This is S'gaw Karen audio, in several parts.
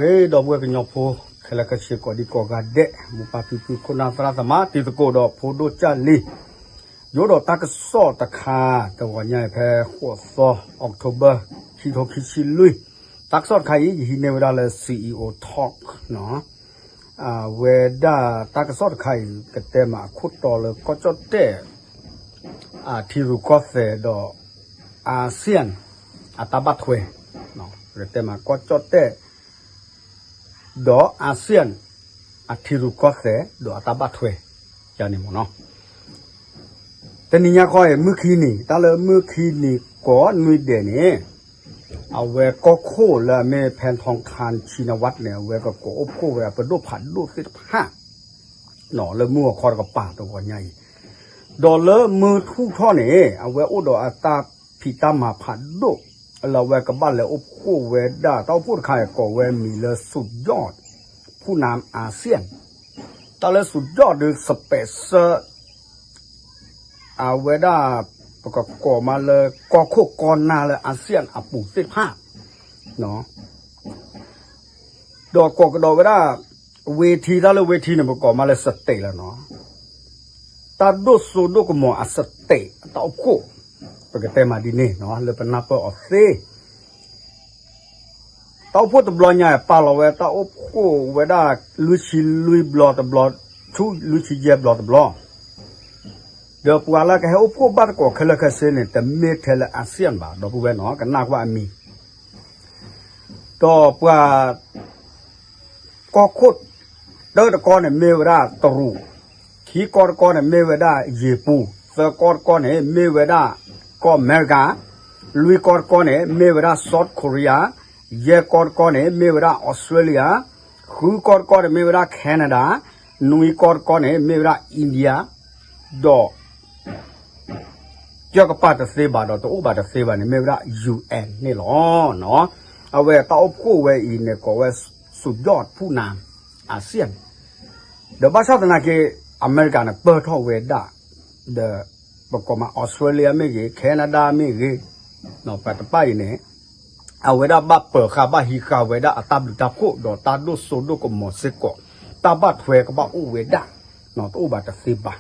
ဂ့ၤ ဒီပုၢ်ဝဲၢ်ကညီဖိ ခဲလၢာ်ခဲဆ့ ကိးဒံကိးဂၤဒဲး မိၢ်ပၢ်ဖံဖု ခိၣ်နၢ်သရၣ်သမါ တံၤသကိးဒီးဖိဒိၣ်ကၢ်လံၤ, ယအိၣ်ဒီးတၢ်ကစီၣ်တခါ တဂီၤညါအံၤ ဖဲဃိးသီ October ခံထိခံဆံလွံၢ်, တၢ်ကစီၣ်တခါအံၤ ယဟံးန့ၢ်ဝဲဒၣ်လၢ CEO Talk နီၤ အဝဲဒၣ်တၢ်ကစီၣ်တခါအံၤ ကတဲမးအခိၣ်တီလၢကီၢ်ကၠီၣ်တဲၣ် အထံရူၢ်ကီၢ်သဲးဒီး ASEAN အတၢ်ဘၣ်ထွဲ, ကတဲမးကီၢ်ကၠီၣ်တဲၣ် ဒီး ASEAN အထံရူၢ်ကီၢ်သဲးဒီးအတၢ်ဘၣ်ထွဲ ယၤန့ၣ်မ့ၢ်နီၤ. တနံၤညါခီအံၤ မုၢ်ခံနံၤ တၢ်လၢမုၢ်ခံနံၤကိးနွံဒဲးန့ၣ် အဝဲကီၢ်ခိၣ်လၢအမ့ၢ် Paetongtarn Shinawatra န့ၣ် အဝဲကကိးအိၣ်ဖှိၣ်ဝဲအပဒိၣ်ဖးဒိၣ်သ့ၣ်တဖၣ် လၢမုၢ်ဂီၤခီတကပၤတဂီၤညါအံၤ, ဒီးလၢမုၢ်ထူၣ်ထီၣ်န့ၣ် အဝဲအိၣ်ဒီးအတၢ်ဖံးတၢ်မၤဖးဒိၣ် လၢအဝဲကဘၣ်လဲၤအိၣ်ဖှိၣ်ဝဲဒၣ် တၢ်အိၣ်ဖှိၣ်တခါအံၤကိးဝဲမံၤလၢ สุดยอดผู้นำอาเซียน တၢ်လၢ สุดยอด ဒီး special အဝဲဒၣ် ပကကိးမးလၢ ကီၢ်ခိၣ်ကီၢ်နၢ်လၢ ASEAN အပူၤသ့ၣ်တဖၣ် ဒီးကိးကဒီးဝဲဒၣ် ဝ့ထံ တၢ်လၢဝ့ထံန့ၣ် ပကိးမးလၢ state လီၤနီၤ. တၢ်ဒိၣ်စိဒိၣ်ကမီၤအ state အတၢ်အိၣ်ဖှိၣ် ပကတဲမးဒ်န့ၣ်နီၤ လၢပနၢ်ပၢၢ်အီၤသ့ တၢ်အိၣ်ဖှိၣ်တဘျီညါ ပာ်လီၤဝဲတၢ်အိၣ်ဖှိၣ်ဝဲဒၣ် လွံၢ်ဆံလွံၢ်ဘျီတဘျီ ဆူလွံၢ်ဆံယဲၢ်ဘျီတဘျီ ဒီးပှၤလၢကဟဲအိၣ်ဖှိၣ်ဘၣ်သကိးခဲလၢာ်ခဲဆ့န့ၣ် တမ့ၢ်ထဲလၢ ASEAN ဘၣ် ဒီပုၢ်ဝဲၢ်နီၤ ကနၣ်ကွၢ်အမံၤ ဒီးပှၤ ကီၢ်ခိၣ် တၢတကီန့ၣ်မ့ၢ်ဝဲဒၣ်တရူး, ခံကီၢ်တကီန့ၣ်မ့ၢ်ဝဲဒၣ်ယ့ၣ်ပူၤ, သၢကီၢ်တကီန့ၣ်မ့ၢ်ဝဲဒၣ်ကီၢ်အမဲရကၤ, လွံၢ်ကီၢ်တကီန့ၣ်မ့ၢ်ဝဲဒၣ် South Korea, ယဲၢ်ကီၢ်တကီန့ၣ်မ့ၢ်ဝဲဒၣ် Australia, ဃုကီၢ်တကီန့ၣ်မ့ၢ်ဝဲဒၣ် Canada, နွံကီၢ်တကီန့ၣ်မ့ၢ်ဝဲဒၣ် India, ဒီး ကၢကပၤတသ့ဘၣ်ဒီးတအိၣ်ဘၣ်တသ့ဘၣ်န့ၣ် မ့ၢ်ဝဲဒၣ် UN န့ၣ်လီၤ. အဝဲတၢ်အိၣ်ဖှိၣ်ဝဲအံၤန့ၣ် ကိးဝဲ สุดยอดผู้นำอาเซียน ဒီးဘၣ်ဆၣ်သနာ်က့ အမဲရကၤန့ၣ် ပၢၢ်ထီၣ်ဝဲဒၣ် ဒီး ပကိးမး Australia မ့ၢ်ဂ့ၤ Canada မ့ၢ်ဂ့ၤ ပှၤတဖၣ်အံၤန့ၣ် အဝဲဒၣ်ဘၣ်ပၢၤဃာ်ဘၣ်ဟံးဃာ်ဝဲဒၣ်အတၢ်ဘျုးတၢ်ဖှိၣ် ဒီးတၢ်ဒိၣ်စိဒိၣ်ကမီၤစ့ၢ်ကီး တၢ်ဘၣ်ထွဲကဘၣ်အိၣ်ဝဲဒၣ် တအိၣ်ဘၣ်တသ့ဘၣ်.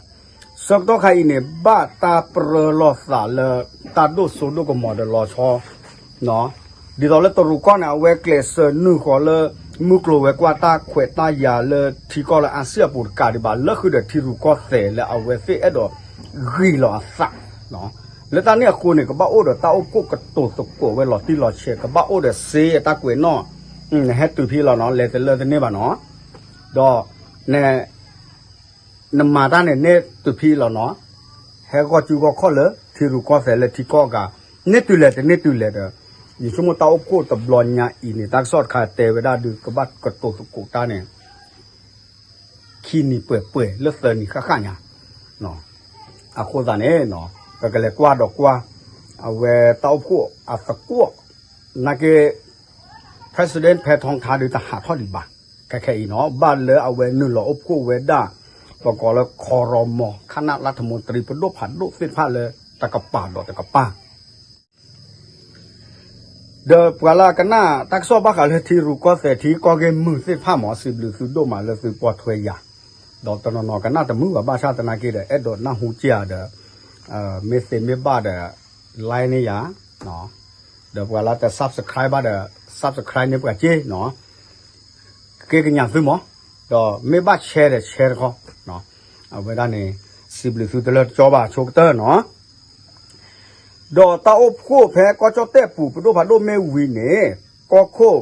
ဆၢကတီၢ်ခါအံၤန့ၣ် ဘၣ်တၢ်ပြၢလိာ်သးလၢ တၢ်ဒိၣ်စိဒိၣ်ကမီၤဒီးလီၤဆီ ဒ်သိးလၢတရူးကီၢ်န့ၣ် အဝဲကျဲးစၢးနုာ်ဃီၤလၢ မုၢ်ကျိၤဝဲၤကွာ်တၢ်ခွဲးတၢ်ယာ်လၢထံကီၢ်လၢ ASEAN အပူၤတကးဒံးဘၣ် လၢဃုာ်ဒီးထံရူၢ်ကီၢ်သဲးလၢအဝဲသ့ၣ်အဲၣ်ဒိးဂံၢ်လီၤအသး လၢတၢ်န့ၣ်အဃိန့ၣ် ကဘၣ်အိၣ်ဒီးတၢ်အိၣ်ဖှိၣ်ကတိၤသကိးဝဲလီၤတံၢ်လီၤဆဲး ကဘၣ်အိၣ်ဒီးစ့အတၢ်ကွဲးနီၣ် နဟဲတုၤဖဲလီၤနီၤ လဲၤတလၢတန့ၢ်ဘၣ်နီၤ ဒီး နမၤတၢ်န့ၣ် န့ၢ်တုၤဖဲလီၤနီၤ ဟဲဂီၢ်စုဂီၢ်ခီၣ်လၢထံရူၢ်ကီၢ်သဲးလၢထံကီၢ်အဂၤ န့ၢ်တုၤလဲၣ်တန့ၢ်တုၤလဲၣ်ဒီး ယဆိကမိၣ်တၢ်အိၣ်ဖှိၣ်တဘျီညါအံၤန့ၣ် တၢ်ကစီၣ်တခါတဲဝဲဒၣ်ဒုး ကဘၣ်ကတိၤသကိးတၢ်န့ၣ် ခံနံၤပှဲၤပှဲၤလၢသၢနံၤဃၣ်ဃၣ်ညါ အဃိသတးန့ၣ် ပကလဲၤကွၢ်ဒီးကွၢ် အဝဲတၢ်အိၣ်ဖှိၣ်အသကိး နာ်က့ President Paetongtarn ဒုးတဟးထီၣ်ဒံးဘၣ် ခဲခဲအံၤနီၤ ဘၣ်လၢအဝဲနုာ်လီၤအိၣ်ဖှိၣ်ဝဲဒၣ် ပကိးလၢ ครม ခနၣ်လၢထမူတရံ ပဒိၣ်ဖးဒိၣ်သ့ၣ်တဖၣ်လၢတကပၤဒီးတကပၤ ဒီးပှၤလၢကနၣ်တၢ်ကစီၣ်ဘၣ်ဃးလၢထံရူၢ်ကီၢ်သဲးထံကီၢ်ဂ့ၢ်မုၢ်သ့ၣ်တဖၣ်မ့ၢ် စံးဘျုးသုဒိၣ်မးလၢသုပိာ်ထွဲယၤ, ဒီးတနီၤနီၤကနၣ်တမုာ်ဘၣ် ဘၣ်ဆၣ်သနာ်က့ဒီး အဲၣ်ဒိးနၢ်ဟူက့ၤဧါဒီး မ့ၢ်သ့မ့ၢ်ဘၣ်ဒီး like န့ၢ်ယၤ, ဒီးပှၤလၢတ subscribe ဘၣ်ဒီး subscribe န့ၢ်ပှၤက့ၤနီၤ, က့ၤကညးသုမ့ၢ်, ဒီးမ့ၢ်ဘၣ် share ဒီး share တခီ, အဝဲဒၣ်န့ၣ် စံးဘျုးသုတလၢတကၠီဘၣ် ဆိကတၢၢ်နီၤ ဒီးတၢ်အိၣ်ဖှိၣ်ဖဲကီၢ်ကၠီၣ်တဲၣ်ပူၤ ပဒိၣ်ဖးဒိၣ်မ့ၢ်ဝံၤန့ၣ် ကီၢ်ခိၣ်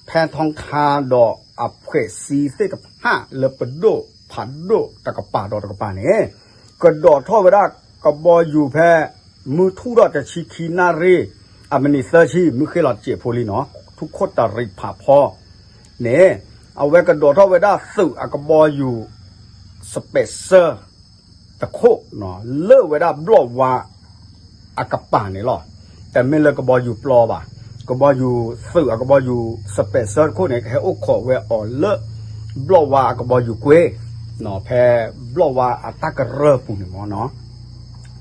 ဖဲထီထါ ဒီးအဖှဲးစံသ့ၣ်တဖၣ်လၢပဒိၣ်ဖးဒိၣ်တကပၤဒီးတကပၤန့ၣ် ကဒိးထီၣ်ဝဲဒၣ်ကဘီယူၤဖဲ မုၢ်ထူၣ်ဒီးတဆံခံနၣ်ရံၣ် အမံးနံးသၢဆံ မုၢ်ဃ့လီၤတစဲးဖိလံနီၤ ထူၣ်ခိၣ်တရံးဖးဖီန့ၣ် အဝဲကဒိးထီၣ်ဝဲဒၣ်သုးအကဘီယူၤ special တခိၣ် လၢဝဲဒၣ်ဘျီၣ်ဝါအကပၤန့ၣ်လီၤ. တမ့ၢ်လၢကဘီယူၤပျီဘၣ်. ကဘီယူၤသုးအကဘီယူၤ special တခိၣ်န့ၣ် ကဟဲအိၣ်ခိးဝဲအီၤလၢ ဘျီၣ်ဝါအကဘီယူၤကွ့ ဖဲဘျီၣ်ဝါအတၢ်ကရၢၢ်ပူၤန့ၣ်မ့ၢ်နီၤ.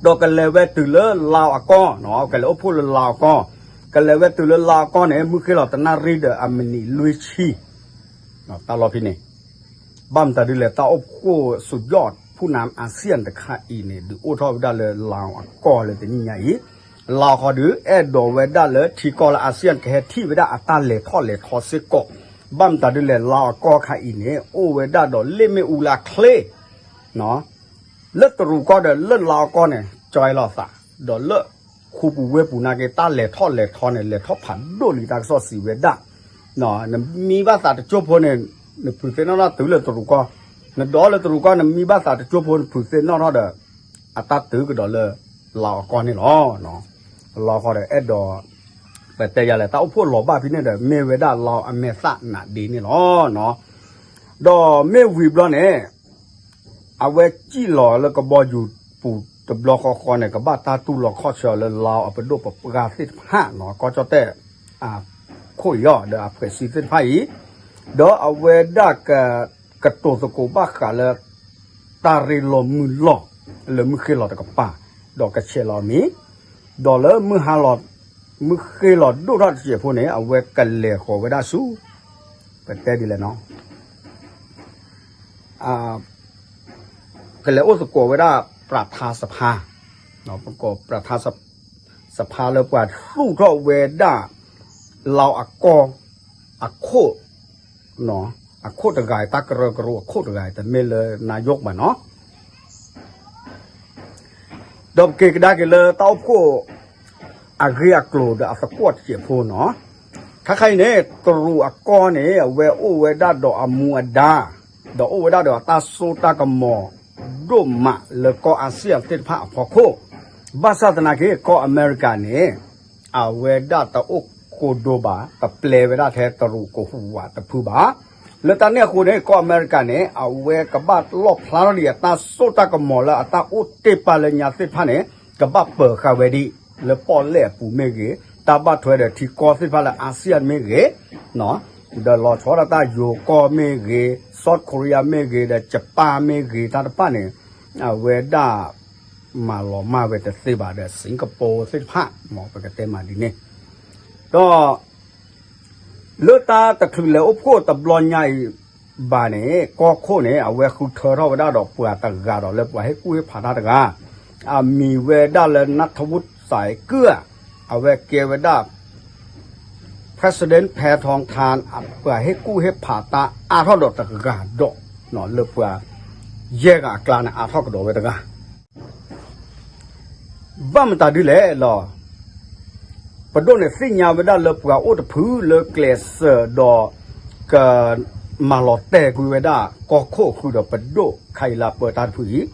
ဒီးကလဲၤဝဲတုၤလၢလါအကီၢ်, ကလဲၤအိၣ်ဖှိၣ်လၢလါအကီၢ် ကလဲၤဝဲတုၤလၢလါအီကူးန့ၣ် မုၢ်ဃ့လီၤတနၣ်ရံၣ်ဒီးအမံးနံးလွံၢ်ဆံ တၢ်လီၢ်ဖဲန့ၣ် ဘၣ်မတၤဒ်လဲၣ် တၢ်အိၣ်ဖှိၣ် สุดยอด ผู้นำอาเซียนတခါအံၤန့ၣ် ဒုးအိၣ်ထီၣ်ဝဲဒၣ်လၢလါအီကူးလၢတနံၣ်ညါအံၤ, လါအီကူးဒီး အဲၣ်ဒိးဝဲဒၣ်လၢထံကီၢ်လၢ อาเซียน ကဟဲထံၣ်ဝဲဒၣ်အတၢ်လဲၤထီၣ်လဲၤထီစ့ၢ်ကီး, ဘၣ်မတၤဒ်လဲၣ် လါအီကူးခါအံၤန့ၣ် အိၣ်ဝဲဒၣ်ဒီးလ့ၣ်မ့ၣ်အူလၢချ့ လၢတရူးကီၢ်ဒီးလၢလါအီကူးန့ၣ် ကၠီလီၤသး, ဒီးလၢ ခူပူၤဝ့ၢ်ပူၤနာ်က့ တၢ်လဲၤထီၣ်လဲၤထီန့ၣ် လဲၤထီၣ်ဖးဒိၣ်လံတၢ်ကစီၣ်စံးဝဲဒၣ်, နမံဘၣ်သးတကၠိဖိန့ၣ် နဖုးသ့ၣ်နီၣ်ထီၣ်တုၤလၢတရူးကီၢ်, နဒိးလၢတရူးကီၢ် နမံဘၣ်သးတကၠိဖိ နဖုးသ့ၣ်နီၣ်ထီၣ်ဒီး အတၢ်တုၤကဒီးလၢ လါအီကူးန့ၣ်လီၤ. လါအီကူးဒီးအဲၣ်ဒိး ပတဲယၤလဲၣ် တၢ်အိၣ်ဖှိၣ်လီၤဘၣ်ဖဲန့ၣ်ဒီး မ့ၢ်ဝဲဒၣ်လါအီကူးအမဲာ်သၣ်နးဒ့န့ၣ်လီၤ. ဒီးမ့ၢ်ဝံၤဘျီန့ၣ် အဝဲစံၣ်လီၤလၢကဘီယူၤပူၤတဘျီဃီဃီန့ၣ် ကဘၣ်တၢ်တူၢ်လိာ်ခီၣ်ဆၢလၢလါအီကူး အပဒိၣ်ပပှၢ်သ့ၣ်တဖၣ် ကီၢ်ကၠီၣ်တဲၣ် ခိၣ်အံၤဒီးအဖှဲးစံသ့ၣ်တဖၣ်အံၤ, ဒီးအဝဲဒၣ်က ကတိၤသကိးဘၣ်ဃးလၢ တၢ်ရ့လိာ်မုာ်လိာ် လၢမုၢ်ဃ့လီၤတကပၤ ဒီးကဆဲးလီၤအမံၤ, ဒီးလၢမုၢ်ဟါလီၤ မုၢ်ဃ့လီၤဒိၣ်ထီၣ်တစဲးဖိန့ၣ် အဝဲကလဲၤဃီၤဝဲဒၣ်ဆူ ပတဲဒ်လဲၣ်နီၤ ကလဲၤအိၣ်သကိးဝဲဒၣ် ပြၢထါစဖါ, ပကိးပြၢထါစဖါ လၢပှၤသူၣ်ထီၣ်ဝဲဒၣ် လါအီကူး အခိၣ် အခိၣ်တဂၤအံၤ တၢ်ကရၢကရိအခိၣ်တဂၤအံၤ တမ့ၢ်လၢနါယိၣ်ဘၣ်နီၤ. ဒီးပက့ၤကဒါက့ၤလၢတၢ်အိၣ်ဖှိၣ် အဂ့ၢ်အကျိၤဒီးအသကွီၢ်တစဲးဖိနီၤ. ခါခါအံၤန့ၣ် တရူးအကီၢ်န့ၣ် အဝဲအိၣ်ဝဲဒၣ်ဒီးအမူအဒါ ဒီးအိၣ်ဝဲဒၣ်ဒီးအတၢ်စိတၢ်ကမီၤ ဒိၣ်မးလၢကီၢ်အၣ်စံၣ်ယၣ်သ့ၣ်တဖၣ်အဖီခိၣ်, ဘၣ်ဆၣ်သနာ်က့ ကီၢ်အမဲရကၤန့ၣ် အဝဲဒၣ်တအိၣ်ကိးဒိဘၣ် တပျဲဝဲဒၣ်ထဲတရူးကဟူးဝးတဖုဘၣ်. လၢတၢ်န့ၣ်အဃိန့ၣ် ကီၢ်အမဲရကၤန့ၣ် အဝဲကဘၣ်လီၣ်ဖျါထီၣ်ဒံးအတၢ်စိတၢ်ကမီၤလၢအတၢ်အိၣ်တ့ၢ်ပာ်လၢညါသ့ၣ်တဖၣ်န့ၣ် ကဘၣ်ပၢၤဃာ်ဝဲဒံး လၢပီၣ်လဲၣ်အပူၤမ့ၢ်ဂ့ၤ, တၢ်ဘၣ်ထွဲဒီးထံကီၢ်သ့ၣ်တဖၣ်လၢအၣ်စံၣ်ယၣ်မ့ၢ်ဂ့ၤ ဒီးလီၤဆီဒၣ်တၢ်ယိၤကီၢ်မ့ၢ်ဂ့ၤ, South Korea မ့ၢ်ဂ့ၤ, ဒီး Japan မ့ၢ်ဂ့ၤ တၢ်တဖၣ်န့ၣ် အဝဲဒၣ် မၤလီၤမၢ်ဝဲတသ့ဘၣ်ဒီး Singapore သ့ၣ်တဖၣ် မ်ပကတဲမးဒ်န့ၣ်, ဒီး လၢတၢ်တချုးလဲၤအိၣ်ဖှိၣ်တဘျီညါအံၤဘၣ်န့ၣ် ကီၢ်ခိၣ်န့ၣ် အဝဲဃုထၢထီၣ်ဝဲဒၣ်ဒီးပှၤတဂၤဒီးလၢပှၤဟ့ၣ်ကူၣ်ဟ့ၣ်ဖးတၢ်တဂၤ အမံၤဝဲဒၣ်လၢ နၢ်ထဝူၣ်စဲးကုၢ်ဧါ, အဝဲကဲဝဲဒၣ် President ဖဲထီထါ အပှၤဟ့ၣ်ကူၣ်ဟ့ၣ်ဖးတၢ်အါထီၣ်ဒီးတဂၤဒီး လၢပှၤယဲၢ်ဂၤအကျါန့ၣ် အါထီၣ်ကဒီးဝဲတဂၤ ဘၣ်မတၤဒ်လဲၣ်လီၤ. ပဒိၣ်န့ၣ်သ့ၣ်ညါဝဲဒၣ်လၢပှၤအိၣ်တဖုလၢကျဲးစၢးဒီး ကမၤလီၤတဲာ်ကွံာ်ဝဲဒၣ်ကီၢ်ခိၣ်ဃုာ်ဒီးပဒိၣ်ခါအံၤလၢအပၢတၢ်တဖုအံၤ,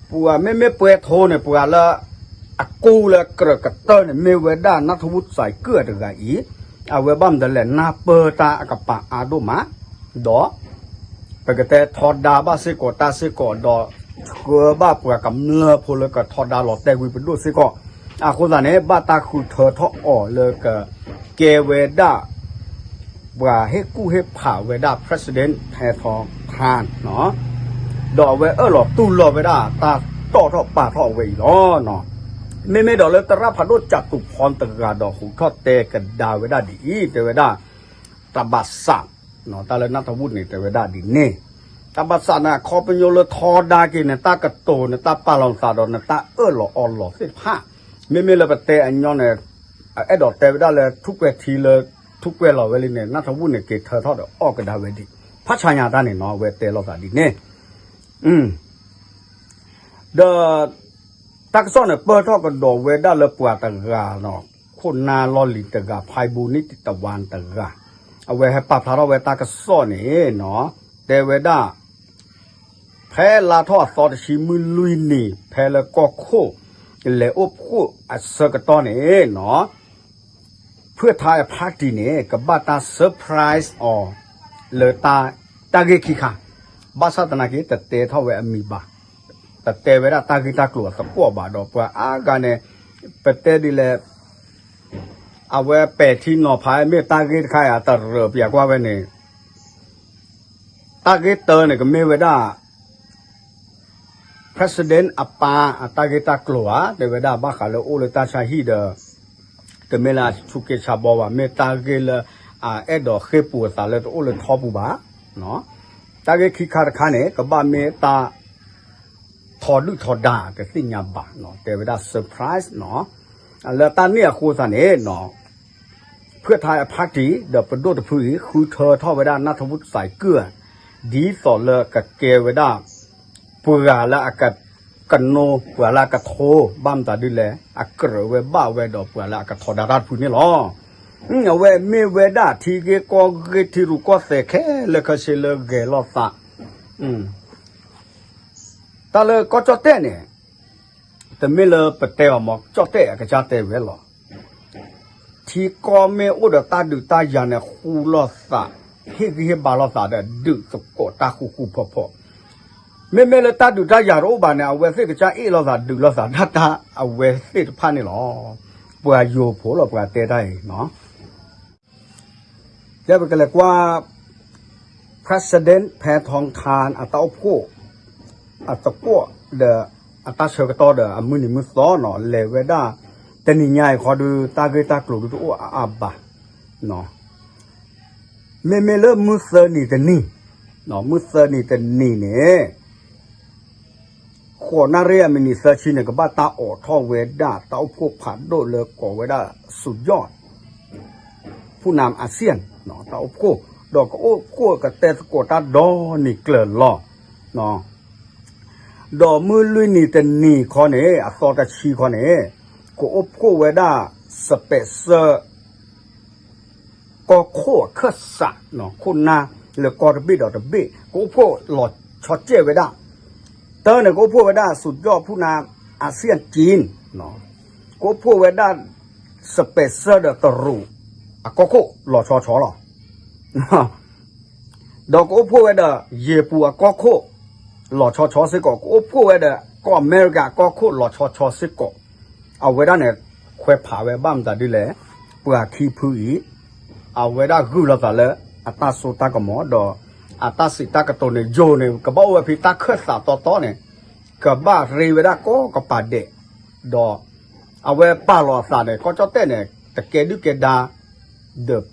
ပှၤမ့မ့ၢ်ပှဲၤထိန့ၣ် ပှၤလၢအကူလၢကြၢးကတၢၢ်န့ၣ် မ့ၢ်ဝဲဒၣ် နၢ်ထဝူၣ်စဲးကုၢ်တဂၤအံၤ, အဝဲဘၣ်မတၤလဲၣ် နၢ်ပၢၢ်တၢ်အကပၤအါဒိၣ်မး ဒီး ပကတဲထီဒါဘၣ်စ့ၢ်ကီးတၢ်စ့ၢ်ကီးဒီး ဆှၢဘၣ်ပှၤကမျၢၢ်ဖိလၢကထီဒါလီၤတဲာ်ကွံာ်ပဒိၣ်စ့ၢ်ကီး, အဃိသတးန့ၣ် ဘၣ်တၢ်ဃုထၢထီၣ်အီၤလၢကကဲဝဲဒၣ် ပှၤဟ့ၣ်ကူၣ်ဟ့ၣ်ဖးဝဲဒၣ် President ဖဲထီထါ ဒီးအဝဲအၢၣ်လီၤတူၢ်လိာ်ဝဲဒၣ် တၢ်တီၣ်ထီၣ်ပာ်ထီၣ်အဝဲအံၤလီၤ. မ့မ့ၢ်ဒီးလၢသရၣ်ဖးဒိၣ်ကၠးတူးဖီတဂၤဒီး ဟူးထီၣ်တဲကဒါဝဲဒၣ်ဒ်အံၤ တဲဝဲဒၣ် တၢ်ဘၣ်ဆၣ် တၢ်လၢနၢ်ထဝူၣ်န့ၣ် တဲဝဲဒၣ်ဒ်န့ၣ်, တၢ်ဘၣ်ဆၣ်န့ၣ် အခီပညီလၢထီဒါက့ၤန့ၣ် တၢ်ကတိၤန့ၣ် တၢ်ပာ်လီၤသးဒီးန့ၣ် တၢ်အၢၣ်လီၤအီလီၤသ့ၣ်တဖၣ်, မ့မ့ၢ်လၢပတဲအညီန့ၣ် အဲၣ်ဒိးတဲဝဲဒၣ်လၢ ထူးကွဲးထံလၢ ထူးကွဲးလီၤဝဲလံန့ၣ် နၢ်ထဝူၣ်န့ၣ် က့ၤထၢထီၣ်ဒီးအီၣ်ကဒါဝဲဒံး ဖးဆါညါတၢ်န့ၣ်နီၤ အဝဲတဲလိာ်သးဒ်န့ၣ် ဒီး တၢ်ကစီၣ်န့ၣ် ပၢၢ်ထီၣ်ကဒီးဝဲဒၣ်လၢပှၤတဂၤနီၤ, ခိၣ်နၢ်လီၢ်လံၤတဂၤ ဖဲဘိနံၣ်တဝါတဂၤ, အဝဲဟဲပာ်ဖျါထီၣ်ဝဲတၢ်ကစီၣ်န့ၣ်နီၤ, တဲဝဲဒၣ် ဖဲလါထီၣ်အသီတဆံမုၢ်လွံၢ်နံၤ ဖဲလၢကီၢ်ခိၣ် လဲၤအိၣ်ဖှိၣ်အဆၢကတီၢ်န့ၣ်နီၤ ဖုၣ်ထါအဖါတံၢ်န့ၣ် ကဘၣ်တၢ် surprise အီၤ လၢတၢ်ဂ့ၢ်ခံခါ, ဘၣ်ဆၣ်သနာ်က့ တတဲထီၣ်ဝဲအမံၤဘၣ်, တတဲဝဲဒၣ်တၢ်ဂ့ၢ်တၢ်ကျိၤအသကွီၢ်ဘၣ်ဒီး ပှၤအါဂၤန့ၣ် ပတဲဒ်လဲၣ်, အဝဲပဲာ်ထံနီၤဖး မ့ၢ်တၢ်ဂ့ၢ်တခါအံၤ တရၢပျးကွၢ်ဝဲန့ၣ် တၢ်ဂ့ၢ်တၢန့ၣ် ကမ့ၢ်ဝဲဒၣ် President အပၢ်အတၢ်ဂ့ၢ်တၢ်ကျိၤဧါ, တဲဝဲဒၣ်ဘၣ်ဃးလၢအိၣ်လၢတၢ်ဆါဟံၣ်ဒီး တမ့ၢ်လၢအဆူးက့ဆါဘီဘၣ်, မ့ၢ်တၢ်ဂ့ၢ်လၢအအဲၣ်ဒိးဃ့ၢ်ပူၤအသးလၢတအိၣ်လၢထီပူၤဘၣ်. တၢ်ဂ့ၢ်ခံခါတခါန့ၣ် ကဘၣ်မ့ၢ်တၢ် ထီဒုၣ်ထီဒါတသ့ၣ်ညါဘၣ်, တဲဝဲဒၣ် surprise နီၤ. လၢတၢ်န့ၣ်အဃိသတးန့ၣ် ဖုၣ်ထါအ party ဒီးပဒိၣ်တဖုအံၤ ဃုထၢထီၣ်ဝဲဒၣ် နၢ်ထဝုၣ်စဲးကုၢ် ဒ်သိးလၢကကဲဝဲဒၣ် ပှၤလၢအက ကနိ ပှၤလၢအကထိ ဘၣ်မတၤဒ်လဲၣ် အကြၢးဝဲဘၣ်ဝဲဒီးပှၤလၢအကထိဒါတၢ်တဖုန့ၣ်လီၤ. အဝဲမ့ၢ်ဝဲဒၣ်ထံဂ့ၢ်ကီၢ်ဂ့ၢ် ထံရူၢ်ကီၢ်သဲးခဲလၢာ်ခဲဆ့လၢဂဲၤလိာ်သး တၢ်လၢကီၢ်ကၠီၣ်တဲၣ်န့ၣ် တမ့ၢ်လၢပတဲအီၤမ့ၢ် ကၠီၣ်တဲၣ်အကစၢ်တဲဝဲလီၤ. ထံကီၢ်မ့ၢ်အိၣ်ဒီးတၢ်ဒုးတၢ်ယၤန့ၣ် ဃူလိာ်သး, ဟ့ၣ်ဂံၢ်ဟ့ၣ်ဘါလိာ်သးဒီး ဒုးသကိးတၢ်ဃူဃူဖိးဖိး. မ့မ့ၢ်လၢတၢ်ဒုးတၢ်ယၤတအိၣ်ဘၣ်န့ၣ် အဝဲသ့ၣ်ကစၢ်အ့ၣ်လိာ်သး ဒုးလိာ်သးဒၣ်တၢ်အဝဲသ့ၣ်တဖၣ်န့ၣ်လီၤ. ပှၤယိၤဖိးလီၤ ပှၤတဲတၢ်အံၤ ကဲပကလဲၤကွၢ် President ဖဲထီခါ အတၢ်အိၣ်ဖှိၣ် အသကိးဒီး အတၢ်ဆၢကတီၢ်ဒီးအမုၢ်နံၤမုၢ်သီနီၤ လဲၤဝဲဒၣ် တနံၤညါအံၤခီဒုး တၢ်ဂ့ၢ်တၢ်ကျိၤဒုးတအိၣ်အါအါဘၣ်. မ့မ့ၢ်လၢမုၢ်သၢနံၤတနံၤ, မုၢ်သၢနံၤတနံၤန့ၣ် ဃိးနၣ်ရံၣ်အမံးနံးသၢဆံန့ၣ် ကဘၣ်တၢ်အိးထီၣ်ဝဲဒၣ် တၢ်အိၣ်ဖှိၣ်ဖးဒိၣ်လၢကိးဝဲဒၣ် စူးယီၣ် ဖူၣ်နၤ အစံၣ် တၢ်အိၣ်ဖှိၣ်, ဒီးကအိၣ်ဖှိၣ်ကတဲသကိးတၢ်ဒီနံၤကျၢၤလီၤ. ဒီးမုၢ်လွံၢ်နံၤတနံၤခီန့ၣ် အသီတဆံခီန့ၣ် ကအိၣ်ဖှိၣ်ဝဲဒၣ် စပဲးစၢ ကီၢ်ခိၣ်အခၢၣ်စး ခိၣ်နၢ်လၢကီၢ်တဘ့ၣ်ဒီးတဘ့ၣ် ကအိၣ်ဖှိၣ်လီၤဆီကဲၣ်ဝဲဒၣ်. တၢန့ၣ် ကအိၣ်ဖှိၣ်ဝဲဒၣ် စူးယီၣ်ဖူၣ်နၤ အစံၣ်ကၠံၣ်, ကအိၣ်ဖှိၣ်ဝဲဒၣ် စပဲးစၢဒီးတရူး အကီၢ်ခိၣ်လီၤဆီဆီလီၤ. ဒီးကအိၣ်ဖှိၣ်ဝဲဒီး ယ့ၤပူၤအကီၢ်ခိၣ် လီၤဆီဆီစ့ၢ်ကီး, ကအိၣ်ဖှိၣ်ဝဲဒီး ကီၢ်အမဲရကၤအကီၢ်ခိၣ်လီၤဆီဆီစ့ၢ်ကီး. အဝဲဒၣ်န့ၣ် ခွဲးဖးဝဲဘၣ်မတၤဒ်လဲၣ်, ပှၤခံဖုအံၤ အဝဲဒၣ်ဂုာ်လိာ်သးလၢ အတၢ်စိတၢ်ကမီၤ ဒီး အတၢ်စံးတၢ်ကတိၤန့ၣ် ယိၤန့ၣ် ကဘၣ်အိၣ်ဝဲဖဲတၢ်ခၢၣ်သးတီတီန့ၣ် ကဘၣ်ရ့ဝဲဒၣ်ကိးကပၤဒဲး, ဒီး အဝဲပာ်လီၤအသးန့ၣ် ကီၢ်ကၠီၣ်တဲၣ်န့ၣ် တကဲဒုၣ်ကဲဒါ ဒီး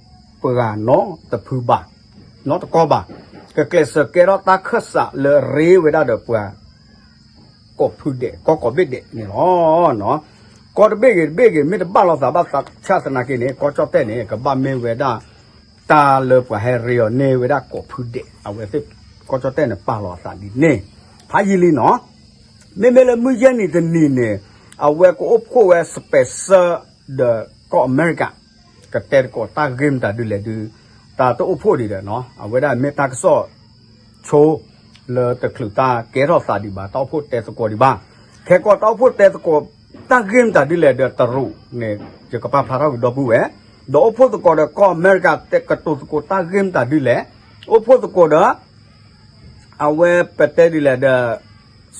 ပှၤနီတဖုဘၣ်, နီတကီဘၣ်, ကကျဲးစၢးကဲထီၣ်တၢ်ခၢၣ်စးလၢရ့ဝဲဒၣ်ဒီးပှၤ ကိးဖုဒဲး ကီၢ်ကိးဘ့ၣ်ဒဲးန့ၣ်လီၤ. ကီၢ်တဘ့ၣ်ဂ့ၤတဘ့ၣ်ဂ့ၤ မ့ၢ်တဘၣ်လိာ်သးဘၣ်ဆၣ်သနာ်က့န့ၣ် ကီၢ်ကၠီၣ်တဲၣ်န့ၣ် ကဘၣ်မ့ၢ်ဝဲဒၣ် တၢ်လၢပှၤဟဲရ့အီၤန့ၢ်ဝဲဒၣ်ကိးဖုဒဲး အဝဲသ့ၣ် ကီၢ်ကၠီၣ်တဲၣ်န့ၣ် ပာ်လီၤအသးဒ်န့ၣ် ဖးယံာ်လံနီၤ. မ့မ့ၢ်လၢမုၢ်ယဲၢ်နံၤတနံၤန့ၣ် အဝဲကအိၣ်ဖှိၣ်ဝဲ စပဲးစၢ ဒီးကီၢ်အမဲရကၤ ကတဲသကိးတၢ်ဂ့ၢ်မတၤဒ်လဲၣ်ဒုး တၢ်တအိၣ်ဖှိၣ်ဒံးဒီးနီၤ အဝဲဒၣ်မ့ၢ်တၢ်ကစီၣ်ဆိ လၢတချုးတၢ်ကဲထီၣ်သးဒံးဘၣ် တၢ်အိၣ်ဖှိၣ်တဲသကိးဒံးဘၣ်. ခဲကီးတၢ်အိၣ်ဖှိၣ်တဲသကိးတၢ်ဂ့ၢ်မတၤဒ်လဲၣ်ဒီးတရူးန့ၣ် ယကပာ်ဖျါထီၣ်ကဒီပုၢ်ဝဲၢ်, ဒီးအိၣ်ဖှိၣ်သကိးဒီးကီၢ်အမဲရကၤ တဲကတိၤသကိးတၢ်ဂ့ၢ်မတၤဒ်လဲၣ်, အိၣ်ဖှိၣ်သကိးဒီး အဝဲပတဲဒ်လဲၣ်ဒီး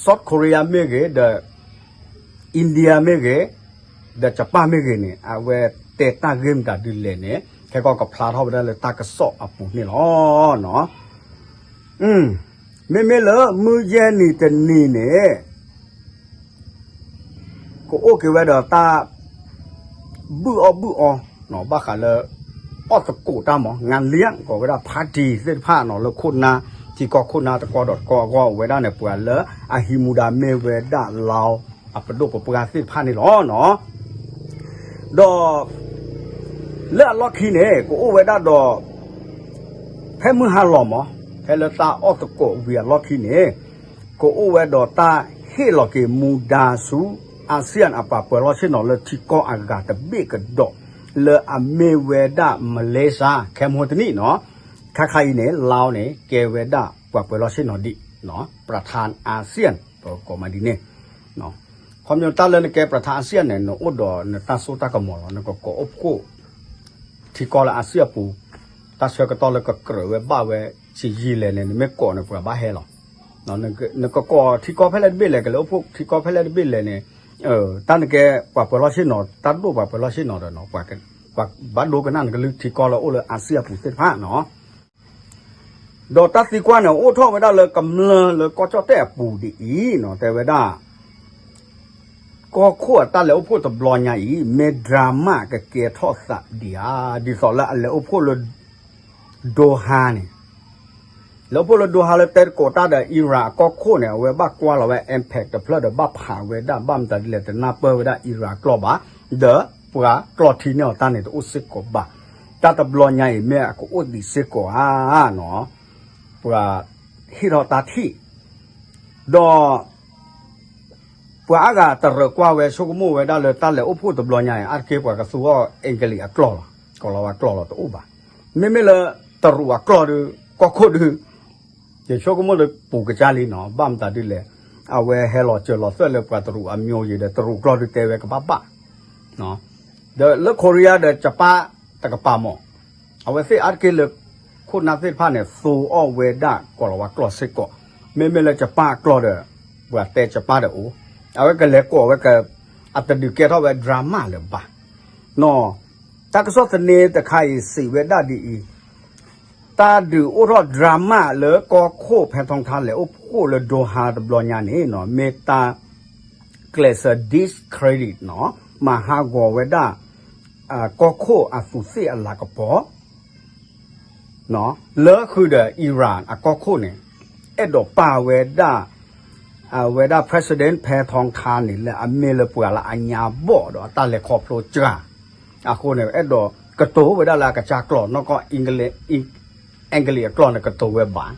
South Korea မ့ၢ်ဂ့ၤ, ဒီး India မ့ၢ်ဂ့ၤ, ဒီး Japan မ့ၢ်ဂ့ၤန့ၣ် အဝဲတဲတၢ်ဂ့ၢ်မတၤဒ်လဲၣ်န့ၣ် ခဲကီးကဖျါထီၣ်ဝဲဒၣ်လၢတၢ်ကစီၣ်အပူၤန့ၣ်လီၤ. မ့မ့ၢ်လၢမုၢ်ယဲၢ်နံၤတနံၤန့ၣ် ကအိၣ်က့ၤဝဲဒီးတၢ် ဘုၣ်အီၣ်ဘုၣ်အီ ဘၣ်ဃးလၢ အီၣ်သကိးတၢ်မၤ ငါလံ ကိးဝဲဒၣ် party သ့ၣ်တဖၣ်နီၤ လၢခိၣ်နၢ် ထံကီၢ်ခိၣ်နၢ်တကီဒီးတကီအဂီၢ် ဝဲဒၣ်န့ၣ် ပှၤလၢအဟံးမူဒါမ့ၢ်ဝဲဒၣ် လၢအပဒိၣ်ပပှၢ်သ့ၣ်တဖၣ်န့ၣ်လီၤ. ဒီး လၢအလီၢ်ခံန့ၣ် ကအိၣ်ဝဲဒၣ်ဒီး ဖဲမုၢ်ဟါလီၤမး ဖဲလၢတၢ်အီၣ်သကိးဝံၤအလီၢ်ခံန့ၣ် ကအိၣ်ဝဲဒီးတၢ်ဟ့ၣ်လီၤက့ၤမူဒါဆူ ASEAN အပှၤပၢၤလီၢ်ဆ့ၣ်နီၤလၢထံကီၢ်အဂၤတဘ့ၣ်ကဒီး လၢအမ့ၢ်ဝဲဒၣ် Malaysia ခဲမဟိတနံၣ်နီၤ, ခါခါအံၤန့ၣ် Laos န့ၣ် ကဲဝဲဒၣ်ပှၤပၢၤလီၢ်ဆ့ၣ်နီၤဒံး ပှၤထါ ASEAN ပကိးမးဒ်န့ၣ် ခီပညီတၢ်လၢနကဲပှၤထါ ASEAN န့ၣ် နအိၣ်ဒီးနတၢ်စိတၢ်ကမီၤလီၤ. နကကိးအိၣ်ဖှိၣ်ထံကီၢ်လၢ ASEAN အပူၤ တၢ်ဆၢကတီၢ်လၢကကြၢးဝဲဘၣ်ဝဲ ဆံးယံာ်လဲၣ်န့ၣ် နမ့ၢ်ကိးန့ၣ် ပှၤဘၣ်ဟဲလီၤ. နကကိးထံကီၢ်ဖဲလဲၣ်တဘ့ၣ်လဲၣ် ကလဲၤအိၣ်ဖှိၣ်ထံကီၢ်ဖဲလဲၣ်တဘ့ၣ်လဲၣ်န့ၣ် တၢ်နကဲပှၤပၢၤလီၢ်ဆ့ၣ်နီၤ တၢ်ဒိၣ်ပှၤပၢၤလီၢ်ဆ့ၣ်နီၤဒီး ပှၤဘၣ်ဒိကနၣ်နကလုၢ်ထံကီၢ်လၢအိၣ်လၢ ASEAN အပူၤသ့ၣ်တဖၣ်နီၤ. ဒီးတၢ်သံကွၢ်န့ၣ် အိၣ်ထီၣ်ဝဲဒၣ်လၢကမျၢၢ်လၢကီၢ်ကၠီၣ်တဲၣ်အပူၤဒ်အံၤနီၤ တဲဝဲဒၣ် ကီၢ်ခိၣ်အတၢ်လဲၤအိၣ်ဖှိၣ်တဘျီညါအံၤ မ့ၢ် drama ကကဲထီၣ်သးဒံးဧါ, ဒ်သိးလၢအလဲၤအိၣ်ဖှိၣ်လၢ Doha န့ၣ်, လဲၤအိၣ်ဖှိၣ်လၢ Doha လၢတဲသကိးတၢ်ဒီး Iran အကီၢ်ခိၣ်န့ၣ် အဝဲဘၣ်ကွၢ်လီၤဝဲ impact တဖျၢၣ်ဒီးဘၣ်ဖးဝဲဒၣ် ဘၣ်မတၤဒ်လဲၣ် တနၢ်ပၢၢ်ဝဲဒၣ် Iran အကျီၢ်ဘၣ်, ဒီးပှၤကျီၢ်ထံန့ၢ်အီၤတၢ်န့ၣ်တအိၣ်စ့ၢ်ကီးဘၣ်. တၢ်တဘျီညါအံၤမ့ၢ်အကအိၣ်ဒံးစ့ၢ်ကီးဧါနီၤ, ပှၤဟ့ၣ်ထီၣ်တၢ်ထံၣ်, ဒီး ပှၤအါဂၤတရၢၢ်ကွၢ်ဝဲဆိကမိၣ်ဝဲဒၣ်လၢတၢ်လဲၤအိၣ်ဖှိၣ်တဘျီညါအံၤ အါတက့ၢ်ပှၤကသူအီၤ English အကျီၢ်လီၤ, ကီၤလၤဝါကျီၢ်လီၤတအိၣ်ဘၣ်. မ့မ့ၢ်လၢတရူးအကျီၢ်ဒုး ကီၢ်ခိၣ်ဒုး ယဆိကမိၣ်လၢပူၤကစၢ်လံနီၤ, ဘၣ်မတၤဒ်လဲၣ်, အဝဲဟဲလီၤစၢၤလီၤသွဲၣ်လၢပှၤတရူးအမျိုးယံၤဒီး တရူးကျီၢ်ဒုးတဲဝဲကဘၣ်ဘၣ် ဒီးလၢ Korea ဒီး Japan တကပၤမး, အဝဲသ့ၣ်အါတက့ၢ်လၢ ခိၣ်နၢ်သ့ၣ်တဖၣ်န့ၣ် သူအီၤဝဲဒၣ်ကီၤလၤဝါကျီၢ်စ့ၢ်ကီး, မ့မ့ၢ်လၢ Japan အကျီၢ်ဒီး ပှၤတဲ Japan ဒီးအိၣ်, အဝဲကလဲၤကိးဝဲက အတဒုးကဲထီၣ်ဝဲ drama လၢၤဘၣ်နီၤ. တၢ်ကစီၣ်သန့တခါအံၤစံးဝဲဒၣ်ဒ်အံၤ, တၢ်ဒုးအိၣ်ထီၣ် drama လၢကီၢ်ခိၣ်ဖဲထီထါလဲၤအိၣ်ဖှိၣ်လၢ Doha တဘျီညါန့ၣ်နီၤ, မ့ၢ်တၢ်ကျဲးစၢး discredit နီၤ, မၤဟးဂီၤဝဲဒၣ် ကီၢ်ခိၣ်အသူးသ့ၣ်အလၤကပီၤ လၢဃုာ်ဒီး Iran အကီၢ်ခိၣ်န့ၣ် အဲၣ်ဒိးပာ်ဝဲဒၣ် အဝဲဒၣ် President ဖဲထီထါန့ၣ် လၢအမ့ၢ်လၢပှၤလၢအညါဘီၣ်ဒီးအတၢ်လဲၤခီဖျိစှၤ အဃိန့ၣ် အဲၣ်ဒိးကတိၤဝဲဒၣ်လၢအကစၢ်ကျီၢ်နီၢ်ကီၢ် English အကျီၢ်န့ၣ် ကတိၤဝဲဘၣ်.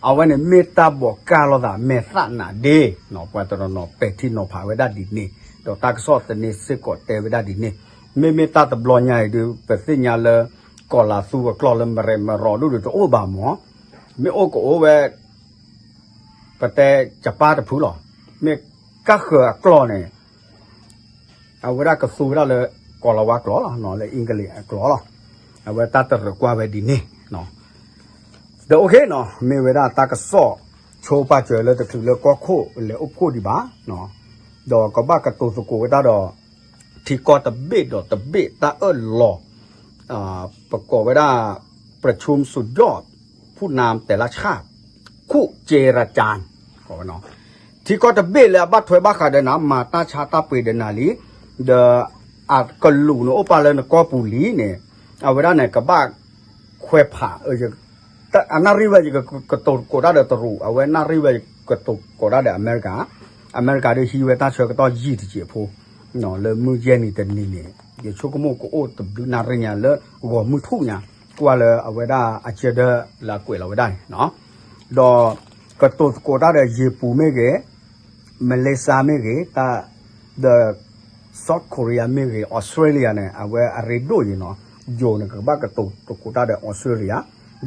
အဝဲန့ၣ်မ့ၢ်တၢ်ဘိးကၢ်လိာ်သးမဲာ်သၣ်နးဒ့, ပှၤတနီၤနီၤပဲာ်ထံနီၤဖးဝဲဒၣ်ဒ်န့ၣ်, ဒီးတၢ်ကစီၣ်သန့စ့ၢ်ကီးတဲဝဲဒၣ်ဒ်န့ၣ်, မ့မ့ၢ်တၢ်တဘျီညါအံၤဒုး ပသ့ၣ်ညါလၢ ကီၤလၤသူအကျီၢ်လၢမရဲမရီဒိၣ်ဒုးတအိၣ်ဘၣ်မး, မ့ၢ်အိၣ်ကအိၣ်ဝဲ ပတဲ Japan တဖုလီၤ, မ့ၢ်ကၢ်ဃၢၤအကျီၢ်န့ၣ် အဝဲဒၣ်ကသူဝဲဒၣ်လၢ ကီၤလၤဝါကျီၢ်လီၤ, လၢ English အကျီၢ်လီၤ. အဝဲတၢ်တရၢၢ်ကွၢ်ဝဲဒ်န့ၣ်, ဒီး okay နီၤ, မ့ၢ်ဝဲဒၣ်တၢ်ကစီၣ်ဆိပာ်စၢၤလၢတချုးလၢကီၢ်ခိၣ်လဲၤအိၣ်ဖှိၣ်ဒံးဘၣ်, ဒီးကဘၣ်ကတိၤသကိးဝဲဒၣ်ဒီး ထံကီၢ်တဘ့ၣ်ဒီးတဘ့ၣ်တၢ်အၢၣ်လီၤ ပကိးဝဲဒၣ် ประชุมสุดยอดผู้นำแต่ละชาติ คู่เจรจา ထံကီၢ်တဘ့ၣ်လၢအဘၣ်ထွဲဘၣ်ဃးဒီးနၤ မၤတၢ်ဆါတၢ်ပှ့ၤဒီးနၤလံ, ဒီးအကလူးန့ၣ်အိၣ်ပာ်လၢနကီၢ်ပူၤလံန့ၣ်, အဝဲဒၣ်န့ၣ် ကဘၣ်ခွဲးဖး အနၣ်ရံၣ်ဝဲယကကတိၤသကိးတၢ်ဒီးတရူး, အဝဲနၣ်ရံၣ်ဝဲယကကတိၤသကိးတၢ်ဒီးအမဲရကၤ, အမဲရကၤဒ်ဟံးဝဲတၢ်ဆၢကတီၢ်ယံာ်တစဲးဖိ, လၢမုၢ်ယဲၢ်နံၤတနံၤန့ၣ် ယဆိကမိၣ်ကအိၣ်တဘျုးနၣ်ရံၣ်ညါလၢဂီၤမုၢ်ထူၣ်ညါ, ကွၢ်လၢအဝဲဒၣ်အကၢဒၢလၢအကွဲးလီၤဝဲဒၣ်န့ၣ်, ဒီးကတိၤသကိးတၢ်ဒီးယ့ၢ်ပူၤမ့ၢ်ဂ့ၤ, မလ့ၡါမ့ၢ်ဂ့ၤ, ဒီး South Korea မ့ၢ်ဂ့ၤ, Australia န့ၣ် အဝဲအရ့ဒိၣ်ယံၤနီၤ, ယိၤန့ၣ် ကဘၣ်ကတိၤသကိးတၢ်ဒီး Australia,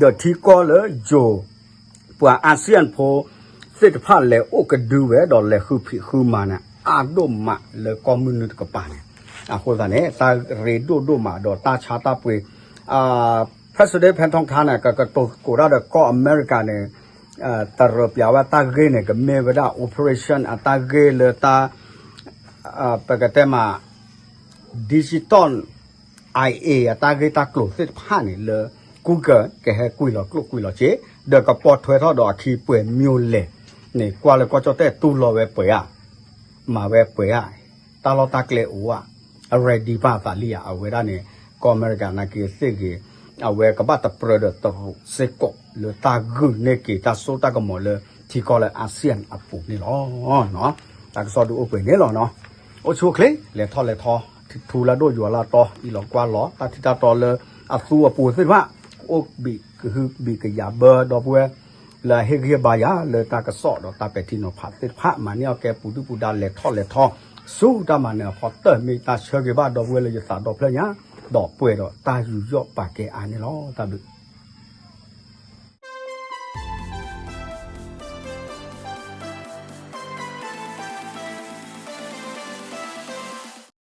ဒီးထံကီၢ်လၢယိၤ ပှၤ ASEAN ဖိသ့ၣ်တဖၣ်လဲၤအိၣ်ကဒုဝဲဒီးလဲၤဃုဖံးဃုမၤန့ၣ် အါဒိၣ်မးလၢကီၢ်မုၢ်နုာ်တကပၤန့ၣ်, အဃိသတးန့ၣ် တၢ်ရ့ဒိၣ်ဒိၣ်မးဒီးတၢ်ဆါတၢ်ပှ့ၤ, President ဖဲထီထါန့ၣ် ကကတိၤသကိးတၢ်ဒီးကီၢ်အမဲရကၤန့ၣ်, တရၢးပျးဝဲတၢ်ဂ့ၢ်န့ၣ် ကမ့ၢ်ဝဲဒၣ် operation အတၢ်ဂ့ၢ်လၢတၢ် ပကတဲမး digital IA အတၢ်ဂ့ၢ်တၢ်ကျိၤသ့ၣ်တဖၣ်န့ၣ်လၢ Google ကဟဲကွံာ်လီၤကျိၣ်ကွံာ်လီၤစ့, ဒီးကပိာ်ထွဲထီၣ်ဒီးအခံပှဲၤမျိၢ်လဲၣ်န့ၣ် ကွၢ်လၢကီၢ်ကၠီၣ်တဲၣ်တူၢ်လိာ်ဝဲပှဲၤဧါ, မၤဝဲပှဲၤဧါ, တၢ်လီၢ်တၢ်ကျဲအိၣ်ဧါ, အ ready ဘၣ်သးလံဧါ, အဝဲဒၣ်န့ၣ် ကီၢ်အမဲရကၤနာ်က့သ့ၣ်ဂ့ၤ, အဝဲကဘၣ်တပြၢဒီးတရူးစ့ၢ်ကီးလၢတၢ်ဂုာ်န့ၢ်က့ၤတၢ်စိတၢ်ကမီၤလၢထံကီၢ်လၢ ASEAN အပူၤန့ၣ်လီၤ. တၢ်ကစီၣ်ဒုးအိၣ်ပှဲၤန့ၣ်လီၤနီၤ. အိၣ်ဆူၣ်အိၣ်ချ့ လဲၤထီၣ်လဲၤထီ, ထူလၢဒိၣ်ယွၤလၢတီ, အံၤလီၤကွၢ်လီၤ တၢ်ထံတၢ်တီလၢအသူအပူၤသ့ၣ်တဖၣ်, ကအိၣ်ဘံးကဟုဘံးကယာ်ဘၢဒီပုၢ်ဝဲၢ် လၢအဟ့ၣ်ဂံၢ်ဟ့ၣ်ဘါယၤလၢတၢ်ကစီၣ်ဒီးတၢ်ပဲာ်ထံနီၤဖးသ့ၣ်တဖၣ်, မၤန့ၢ်အီၣ်ကဲပူၤဒုၣ်ပူၤဒါ လဲၤထီၣ်လဲၤထီဆူတၢ်မၤနၢၤအဖီတၢၢ် မ့ၢ်တၢ်ဆၢဂ့ၤဘၣ်ဒီပုၢ်ဝဲၢ်လၢယသးဒီဖျၢၣ်ညါ, ဒီးပှဲၤဒီးတၢ်ယူးယီၣ်ပာ်ကဲအါန့ၣ်လီၤ. တၢ်ဘျုး